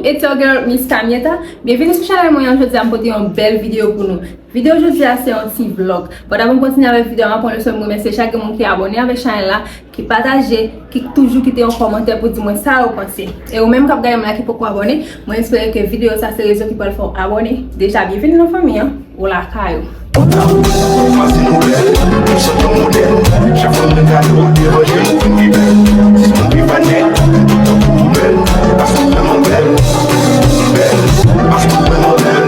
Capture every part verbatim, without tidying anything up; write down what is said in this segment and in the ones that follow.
It's your girl, Miss Camieta. Byenvini sou chanèl mwen an. Jodi a, m pote yon bèl videyo pou nou. Videyo jodi a, se yon ti vlog. But avan m kontinye avèk videyo a, m ap pran le swen pou m remèsye chak moun ki abòne avèk chanèl la, ki pataje, ki toujou kite yon kòmantè pou di mwen sa yo panse. E ou menm k ap gade m la ki poko abòne, mwen espere ke videyo sa se rezon ki pral fè w abòne. Deja, byenvini nan fanmi an. Ou lakay ou. Matin ou bèl, nou sot nan modèl. Chak fanm nan gade w, devanje nou vin pi bèl. Dis moun ki fane, tout tankou ou bèl. Paske ou vrèman bèl, bèl. Paske ou vrèman bèl.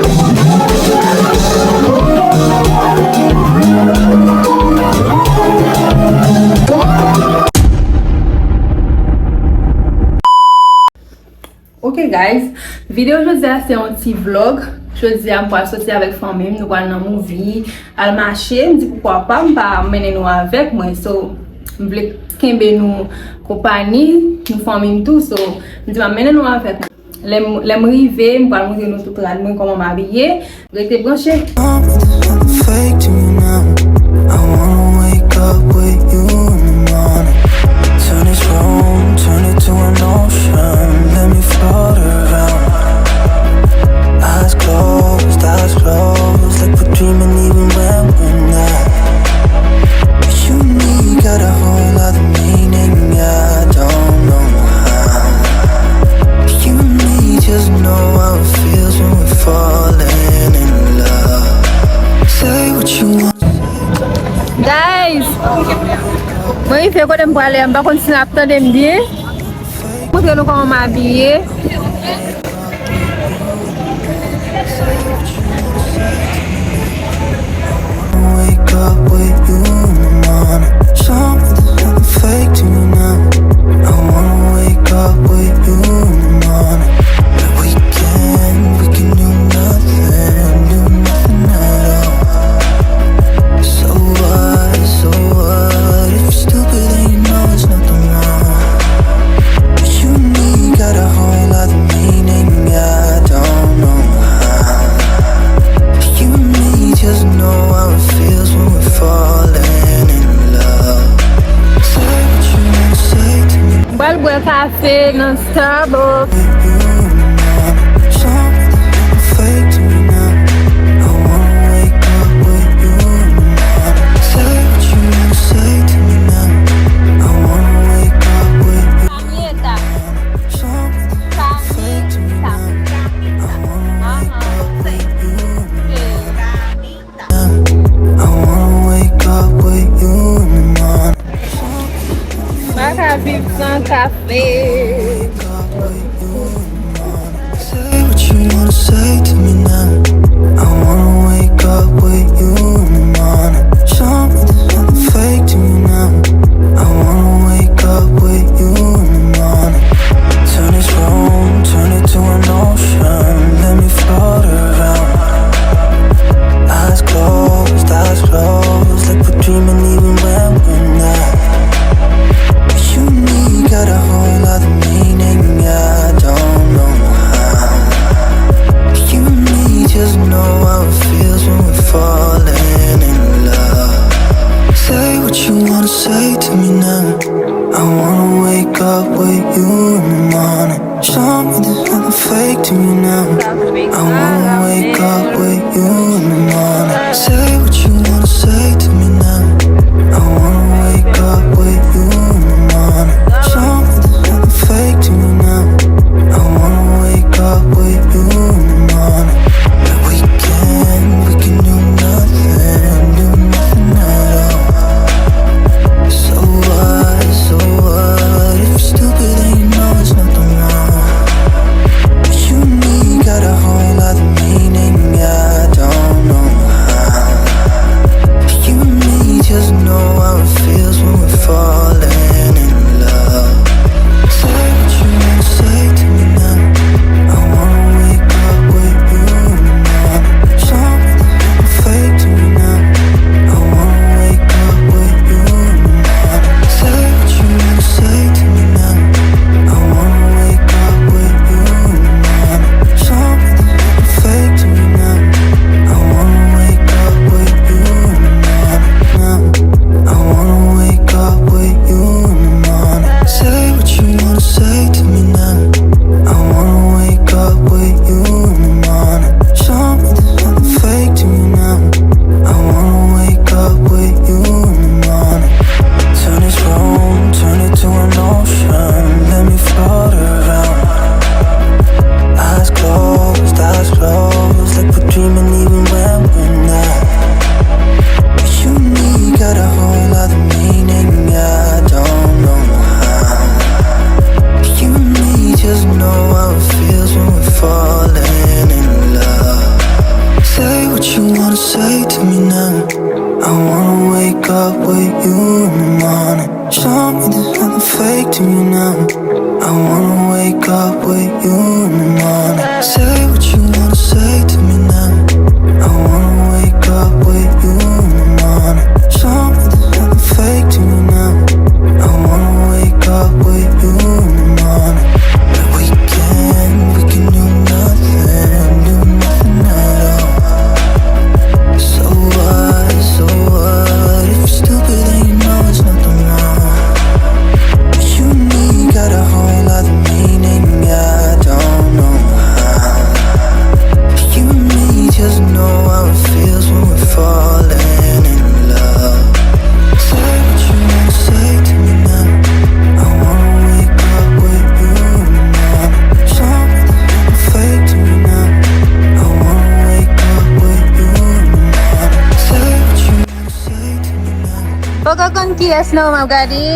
Ok guys, videyo jodi a se yon ti vlog. Jodi a m pral soti avèk fanmi m, nou pral nan movie, al mache. M di poukwa pa, m pa mennen nou avèk mwen. So, m vle kenbe nou konpayi, nou fanmi m tou. So, m di m ap mennen nou avèk mwen. Lè m, lè m rive, m pral montre nou tout rad mwen, kòman m abiye. Rete branche. Fake to me now. I wanna wake up with you in the morning. Turn this room, turn it to an ocean. Let me float around. Eyes closed, eyes closed, like we're dreaming even when we're not. You and me got a whole lot of meaning, I don't know how. You and me just know how it feels when we're falling in love. Say what you want. Guys, mwen rive kote m prale a, m pa konn si n ap tande m byen. Montre nou kòman m abiye. Wake up with you in the morning. Something fake to me now. I wanna wake up with you in the morning. We can, we can do nothing, do nothing at all. So what, so what? If you're stupid, then you know it's nothing wrong. You and me got a whole lot of meaning, I don't know how. You and me just know how it feels when we're falling in love. Say what you wanna say to me. M pral bwè kafe nan Starbucks. Something fake to me now. I wanna wake up with you in the morning. Say what you wanna say to me now. I wanna wake up with you. Something fake to me now. I wanna wake up with you in the morning. I wanna wake up with you in the morning. M pa ka viv san kafe. Say what you wanna say to me now. I wanna wake up with you in the morning. Something fake to me now. I wanna wake up with you in the morning. Turn this room, turn it to an ocean. Let me float around. Eyes closed, eyes closed, like we're dreaming even when we're not. You and me got a whole lot of meaning, I don't know how. You and me just know how it feels when we're falling in love. Say what you wanna say to me now. I wanna wake up with you in the morning. Show me there's nothing fake to me now. I wanna wake up with you in the morning. Say what you wanna say to me now. I wanna wake up with you in the morning. Show me there's nothing fake to me now. I wanna wake up with you in the morning. We can, we can do nothing, do nothing at all. So what, so what? If you're stupid, then you know it's nothing wrong. You and me got a whole lot of meaning, I don't know how. you in the morning. Say what you wanna say to me now. I wanna wake up with you in the morning. Show me there's nothing fake to me now. I wanna wake up with you in the morning. We can, we can do nothing, do nothing at all. So what, so what? If you're stupid, then you know it's nothing wrong. You and me got a whole other meaning. I don't know how. You and me just know how it feels when we're falling in love. Say what you wanna say to me now. I wanna wake up with you in the morning. Show me there's nothing fake to me now. I wanna wake up with you in the morning. Say what you wanna say to me now. Poko konn kiyès non m ap gade.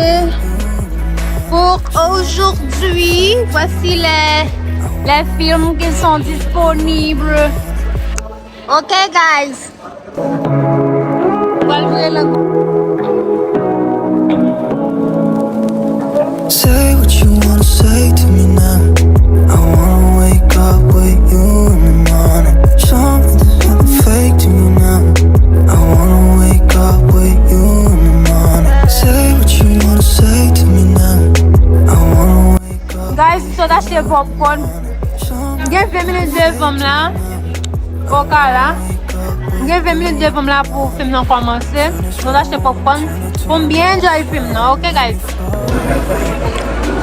Pour aujourd'hui, voici les, les films qui sont disponibles. Ok, guys. Pral vire lang. Say what you wanna say to me now. I wanna wake up with you in the morning. Show me there's nothing fake to me now. I wanna wake up with you in the morning. Say what you wanna say to me now. I wanna wake up. Guys, m sot achte popcorn. M gen ven minit devan m la. Oka la. M gen ven minit devan m la pou fim nan kòmanse. M sot achte popcorn pou m byen enjoy fim nan. Ok, guys?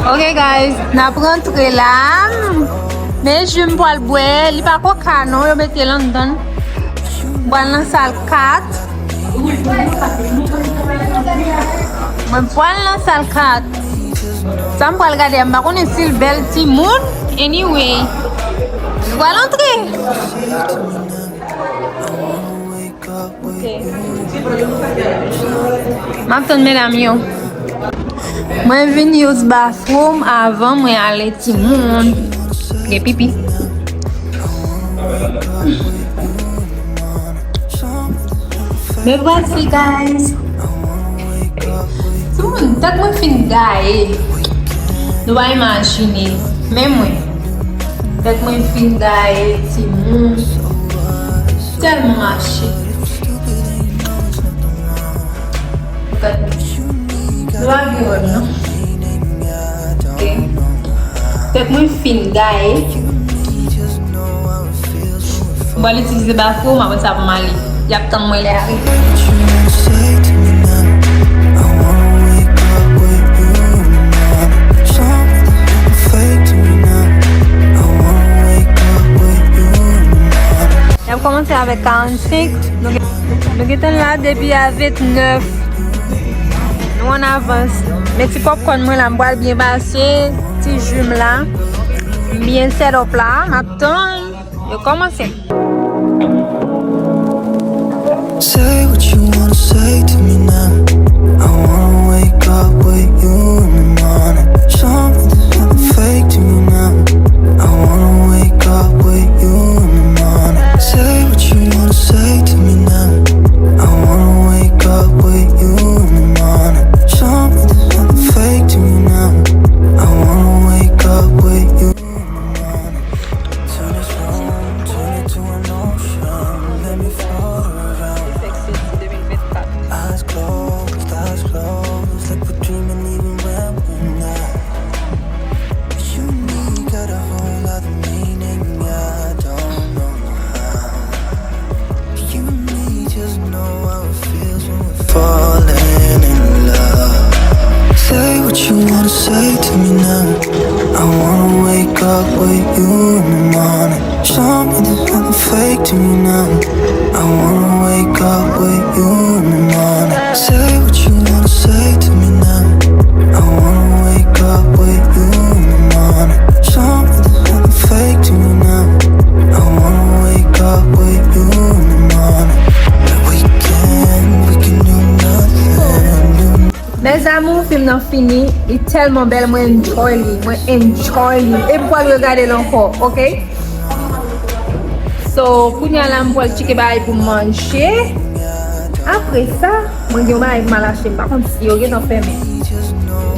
Ok, guys, n ap rantre la. Men ji m pral bwè, li pa koka non, yo mete l anndan. M pral nan sal kat. Mwen pral nan sal kat. Sa m pral gade a, m pa konnen si l bèl timoun. Anyway, m pral antre. Ok. M ap tann medam yo. Mwen vin use bathroom avan mwen ale timoun. Gen pipi. Me voici, guys. Timoun, tèt mwen fin gaye. Nou pa imajine. Men mwen. Tèt mwen fin gaye, timoun. Tèlman mache. Gad. Nou pa vle wè m, non. Ok. Tèt mwen fin gaye. M pral itilize bathroom, apre sa pou m ale. Y ap tann mwen lè a rive. N ap kòmanse avèk karannsenk. Nou gen, nou gentan la depi a vennèf. Nou an avans. Men ti popcorn mwen la, m pral byen pase. Ti ji m la. M byen set up la. M ap tann. Yo kòmanse. Say what you wanna say to me now. I wanna wake up with you in the morning. Show me there's nothing fake to me now. I wanna wake up with you in the morning. Say what you wanna say to me now. I wanna wake up with you in the morning. Show me there's nothing fake to me now. I wanna wake up with you. Falling in love. Say what you wanna say to me now. I wanna wake up with you in the morning. Show me there's nothing fake to me now. I wanna wake up with you in the morning. Say what you wanna say to me now. I wanna wake up with you in the morning. Show me there's nothing fake to me now. I wanna wake up with you in the morning. We can, we can do nothing, do Mes amours, fim nan fini. Li tèlman bèl, mwen enjoy li, mwen enjoy li. E m pral regade l ankò, ok? So, kounye a la, m pral tcheke bagay pou m manje. Apre sa, mwen gen yon bagay pou m al achte, m pa konn si yo gentan fèmen.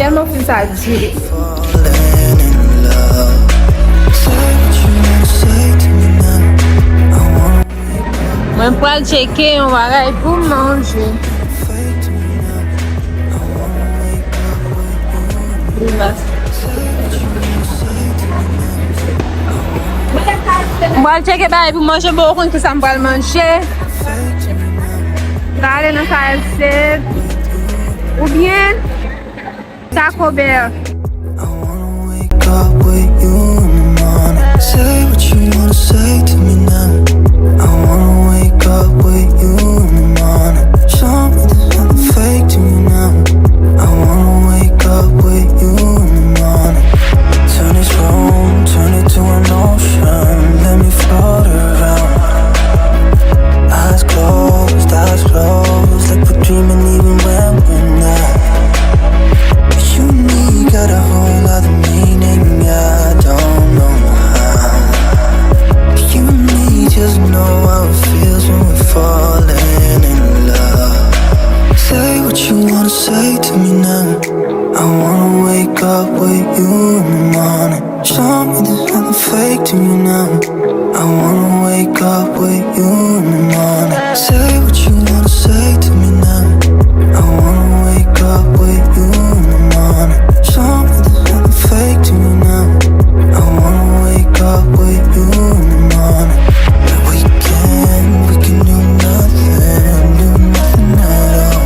Tèlman fim sa dire. Falling in love. Pral tcheke yon bagay pou m manje. M pral tcheke bagay pou manje, bon, ou konn kisa m pral manje. M pral ale nan K F C. Oubyen Taco Bell. I wanna wake up with you in the morning. Say what you wanna say to me now. I wanna wake up with you in the morning. Show me there's nothing fake to me now. I wanna wake up with you in the morning. Turn this room, turn it to an ocean. Let me float around. Eyes closed, eyes closed, like we're dreaming even when we're not. You and me got a whole lot of meaning, I don't know how. You and me just know how it feels when we're falling in love. Say what you wanna say to me now. I wanna wake up with you in the morning. Show me there's nothing fake to me now. I wanna wake up with you in the morning. Say what you wanna say to me now. I wanna wake up with you in the morning. Show me there's nothing fake to me now. I wanna wake up with you in the morning. We can, we can do nothing, do nothing at all.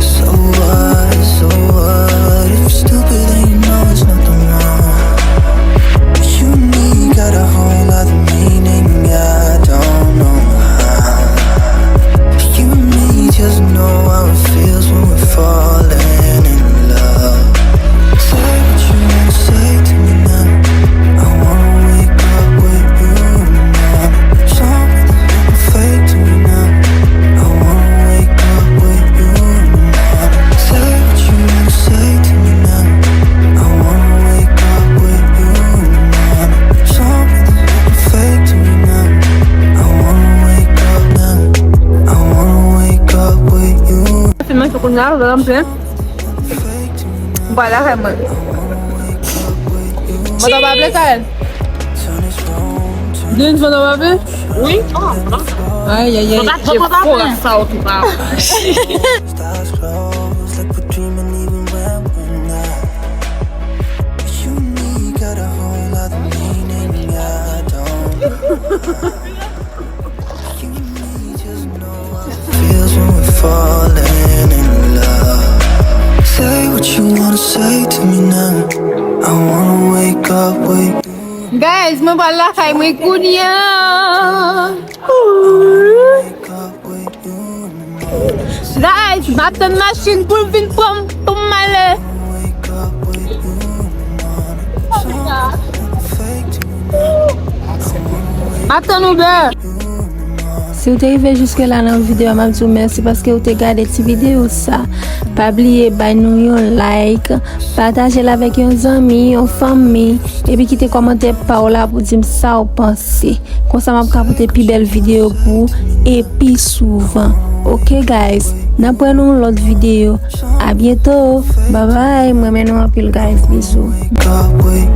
So what, so what? If you're stupid, then you know it's nothing wrong. You and me got a whole lot of meaning, I don't know how. You and me just know how it feels when we're falling in love. Say what you wanna say to me now. I wanna wake up with you in the morning. Show me there's nothing fake to me now. I wanna wake up with you in the morning. Say what you wanna say to me now. I wanna wake up with you in the morning. Show me there's nothing fake to me now. I wanna wake up now. I wanna wake up with you. Fin manje kounye a, lè m fè. M pral lakay mwen. Mwen ta pa vle, Kael. Dins, mwen ta pa vle? Wi. Ay, ay, ay. Mwen pa, mwen pa vle. Sa w tou pa. Stars close, like we're dreaming even when we're not. You and me got a whole lot of meaning, I don't know. You and me just know how it feels when we're falling in love. Say what you wanna say to me now. I wanna wake up with you. Guys, mwen pral lakay mwen kounye a. Guys, m ap tann machin pou l vin pran m, pou m ale. M ap tann Uber. Si w te rive jiske la nan videyo a, m ap di w mèsi paske w te gade ti videyo sa. Pa bliye bay nou yon like, pataje l avèk yon zanmi, yon fanmi, epi kite kòmantè pa w la pou di m sa w panse. Konsa m ap ka pote pi bèl videyo pou ou e pi souvan. Ok, guys, n ap wè nan yon lòt videyo. A byento. Babay. M renmen nou anpil, guys. Bizou. Wake up with